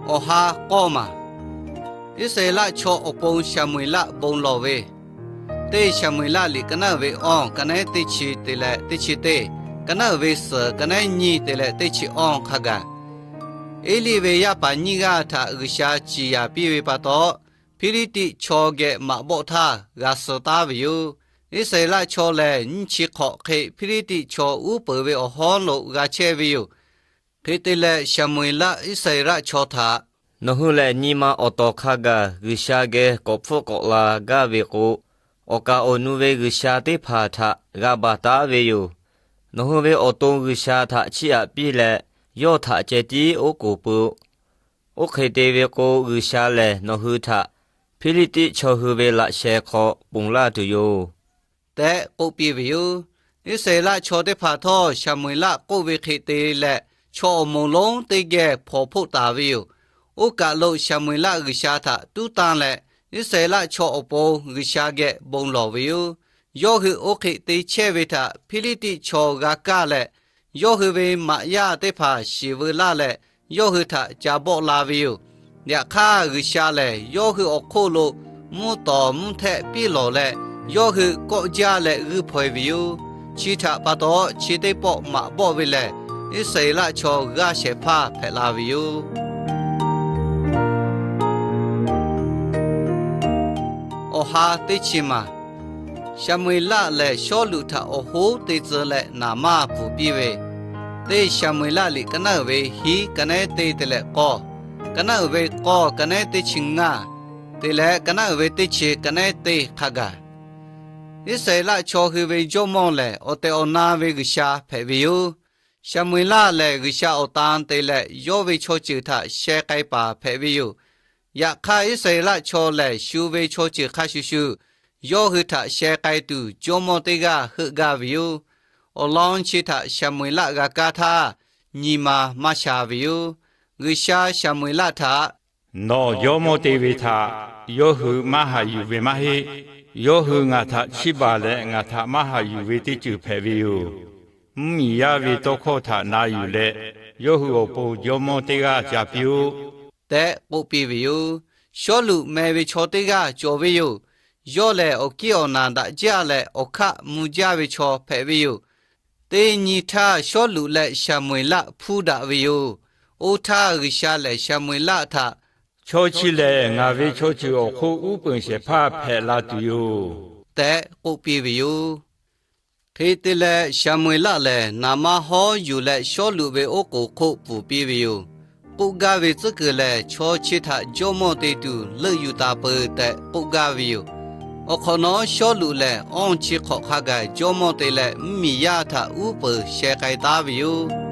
Awˬ ha k'awˇ maˬ. Iˉsaˍreˍlaˆ chaw awˬ pon Saˍmo-eˍlaˆ bon lawˬ ve, teˇ Saˍmo-eˍlaˆ liꞈ ka naˉ uiˍ ve awˇ, ka naˉ teˇ chi te leh teˇ chi teˇ, ka naˉ uiˍ ve suhˍ, ka naˉ nyiˇ te leh teˇ chi awˇ hk'a gaˬ, Eˇliˆ ve yaˇ paˍ nyiˇ g'aˇ htaꞈ G'uiˬsha ciˍ yanˍ piˇ ve pa taw, Hpiˇliˇtiˆ chaw geh maꞈ bawˆ htaˇ g'a suh taˉ ve yoˬ. Iˉsaˍreˍlaˆ chaw lehˬ, nyiˇ chi hk'awꞈ hk'e Hpiˇliˇtiˆ chaw uˉ peunˍ ve awˬ hawˉ lo g'a chehˇ ve yoˬ. Hk'e te leh, Saˍmo-eˍlaˆ Iˉsaˍreˍlaˆ chaw htaꞈ, Nawˬ hui lehˬ, nyi ma awˬ tawˍ hk'a gaˬ G'uiˬsha geh k'awꞈ hpfuhˆ k'awꞈ la gaˇ ve k'o, awˬ kaˍ awˬ nu ve g'uiˬsha teˇ hpaˍ htaꞈ g'a baˬ taˉ ve yoˬ. Nawˬ hui ve awˬ to g'uiˬsha htaꞈ chiˇ aꞈ piˇ leh, yawˇ htaꞈ ceh tiˉ oˉ k'oˍ pui-o. Oˇ hk'e te ve k'o, G'uiˬsha lehˬ nawˬ hui htaꞈ Hpiˇliˇtiˆ chaw hui ve laꞈ sheh hk'aw ponˬ laˇ tuˬ yoˬ, tehꞈ k'oˆ piˇ ve yoˬ. Iˉsaˍreˍlaˆ chaw teˇ hpaˍ htawˇ, Saˍmo-eˍlaˆ k'oˆ ve hk'e te leh, chaw awˬ moˍ lonˉ teˇ geh hpawnˬ hpoˆ taˍ ve yoˬ. Oˇ kaˬ lo Saˍmo-eˍlaˆ G'uiˬsha htaꞈ tuˉ tanˇ leh, Iˉsaˍreˍlaˆ chaw awˬ pon G'uiˬsha geh bon lawˬ ve yoˬ. Yawˇ hui oˇ hk'e te chehˇ ve htaꞈ Hpiˇliˇtiˆ chaw g'a kaˇ leh, yawˇ hui ve maꞈ yaˇ teˇ hpaˍ shiˍ veu laˇ leh, yawˇ hui htaꞈ ca bawˆ la ve yoˬ. Yaꞈ hk'aˇ, G'uiˬsha lehˬ yawˇ hui awˬ hk'oˆ lo mvuhˇ tawˍ mvuhˇ htehˆ piˇ lawˬ leh, yawˇ hui kawˆ jaˇ leh g'uiˇ hpaw-e ve yoˬ. Chi htaꞈ pa taw, chi teˇ pawˆ maꞈ bawˆ ve lehˬ, Iˉsaˍreˍlaˆ chaw g'aˇ shehˍ hpaˇ hpehꞈ la ve yoˬ. Awˬ ha teˇ chi maˬ. Saˍmo-eˍlaˆ lehˬ, Sawˉluꞈ htaꞈ awˬ hoˉ te tcuh leh naˍ maˇ pfuhˍ piˇ ve, teˇ Saˍmo-eˍlaˆ liꞈ ka naˉ uiˍ ve hiˉ, ka naˉ teˇ te leh k'awˇ, ka naˉ uiˍ ve k'awˇ, ka naˉ teˇ chi ngaˇ te leh ka naˉ uiˍ ve teˇ chi, ka naˉ teˇ hk'a gaˬ. Iˉsaˍreˍlaˆ chaw hui ve Jawˇmawˇ lehˬ, awˬ tehˬ awˬ na ve G'uiˬsha hpehꞈ ve yoˬ. Saˍmo-eˍlaˆ lehˬ, G'uiˬsha awˬ tan te leh yawˇ ve chaw ceuˬ htaꞈ sheh k'ai paˍ hpehꞈ ve yoˬ. Yaꞈ hk'aˇ, Iˉsaˍreˍlaˆ chaw lehˬ, shu ve chaw ceuˬ hk'a shuˍ shuˍ yawˇ hui htaꞈ sheh k'ai tuˬ jawˇmawˇ teˇ g'aˇ heuˆ gaˇ ve yoˬ. Awˬ lawn chi htaꞈ Saˍmo-eˍlaˆ g'a kaˇ htaˇ, nyi ma maˇ sha ve yoˬ. G'uiˬsha Saˍmo-eˍlaˆ htaꞈ, Nawˬ jawˇmawˇ te ve htaꞈ yawˇ hui maˇ haꞈ yuˬ ve maˇ heˆ. Yawˇ hui ngaˬ htaꞈ chiˇ baˬ leh ngaˬ htaꞈ maˇ haꞈ yuˬ ve teˇ ceuˬ hpehꞈ ve yoˬ. Mvuhˇmiˬ yaˇ ve tawˇ hkawˇ htaꞈ na yuˬ leh, yawˇ hui awˬ pon jawˇmawˇ teˇ g'aˇ ca piˇ-oˆ, tehꞈ k'oˆ piˇ ve yoˬ. Sawˉluꞈ meh ve chaw teˇ g'aˇ cawˬ ve yoˬ. Yawˇ lehˬ, awˬ kiˇ awˬ naˬ daꞈ jaˇ leh awˬ hk'aˆ mvuh jaˇ ve chaw hpehꞈ ve yoˬ. Teˇ nyi htaˇ, Sawˉluꞈ leh Saˍmo-eˍlaˆ hpuˇ daꞈ ve yoˬ. Oˇ htaˇ, G'uiˬsha lehˬ Saˍmo-eˍlaˆ htaꞈ, Chaw chi lehˬ, ngaˬ ve chaw ceuˬ awˬ hk'oˆ uˉ peunˍ shehˍ hpaˇ hpehꞈ la tuˬ yoˬ, tehꞈ k'oˆ piˇ ve yoˬ. Hk'e te leh, Saˍmo-eˍlaˆ lehˬ naˍ maˇ hawˉ yuˬ leh Sawˉluꞈ ve oˉ k'oˍ hk'oˆ pfuhˍ piˇ ve yoˬ. K'oˆ gaˇ ve tcuhˉ kuiˬ lehˬ, Chaw chi htaꞈ jawˇmawˇ te tuˬ leuˆ yuˬ taˍ peuˬ tehꞈ k'oˆ gaˇ ve yoˬ. Awˬ hk'awꞈ nawˉ, Sawˉluꞈ lehˬ awˇ chi hk'awꞈ hk'a gaˬ jawˇmawˇ te leh mvuhˇmiˬ yaˇ htaꞈ uˉ peunˍ sheh k'ai taˉ ve yoˬ.